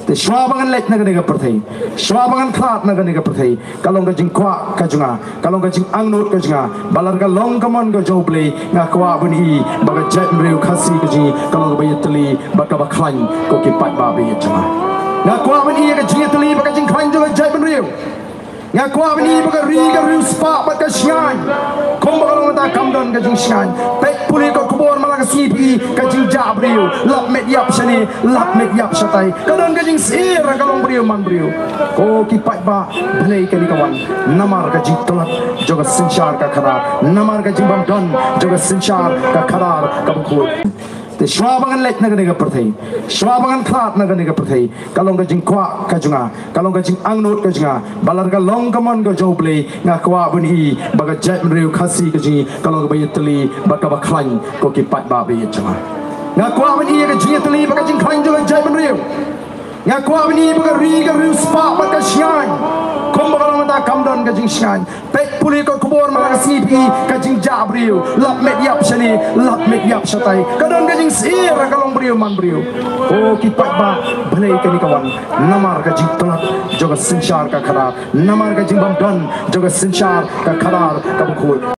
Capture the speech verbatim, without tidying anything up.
Te shuwa ba ngan leit na kane ka pyrthei, shuwa ba ngan khlad na kane ka pyrthei, ka long ka jingkwah ka jong nga, ka long ka jingangnud ka jong nga, ba lada ka long ka mon ka jong U Blei, nga kwah ban ïohi ba ka jaitbynriew Khasi ka jong ngi ka long kaba ïatylli bad kaba khlaiñ, ko ki paidbah ba ïeit jong nga. Nga kwah ban ïohi ka jingïatylli bad ka jingkhlaiñ jong ka jaitbynriew. Nga kwah ban ïohi ba ka ri ka riewspah bad ka shngaiñ, kumba ka long mynta kam don ka jingshngaiñ. Peit pule kot khubor man la ka sngi phi, ka jingjah briew, lap met ïap shane, lap met ïap shatai. Ka don ka jingsyier ha ka longbriew manbriew. Ko ki paidbah, balei kane ka wan? Namar ka jingtlot jong ka synshar ka khadar, namar ka jingbymdon jong ka synshar ka khadar kaba khuid. Te shuwa ba ngan leit na kane ka pyrthei, shuwa ba ngan khlad na kane ka pyrthei, ka long ka jingkwah ka jong nga, ka long ka jingangnud ka jong nga, ba lada ka long ka mon ka jong U Blei, nga kwah ban ïohi ba ka jaitbynriew Khasi ka jong ngi ka long kaba ïatylli bad kaba khlaiñ, ko ki paidbah ba ïeit jong nga. Nga kwah ban ïohi ka jingïatylli bad ka jingkhlaiñ jong ka jaitbynriew. Nga kwah ban ïohi ba ka ri ka riewspah bad ka shngaiñ, kumba ka long mynta kam don ka jingshngaiñ. Peit pule kot khubor man la ka sngi phi, ka jingjah briew, lap met ïap shane, lap met ïap shatai. Ka don ka jingsyier ha ka longbriew manbriew. Ko ki paidbah, balei kane ka wan? Namar ka jingtlot jong ka synshar ka khadar, namar ka jingbymdon jong ka synshar ka khadar kaba khuid.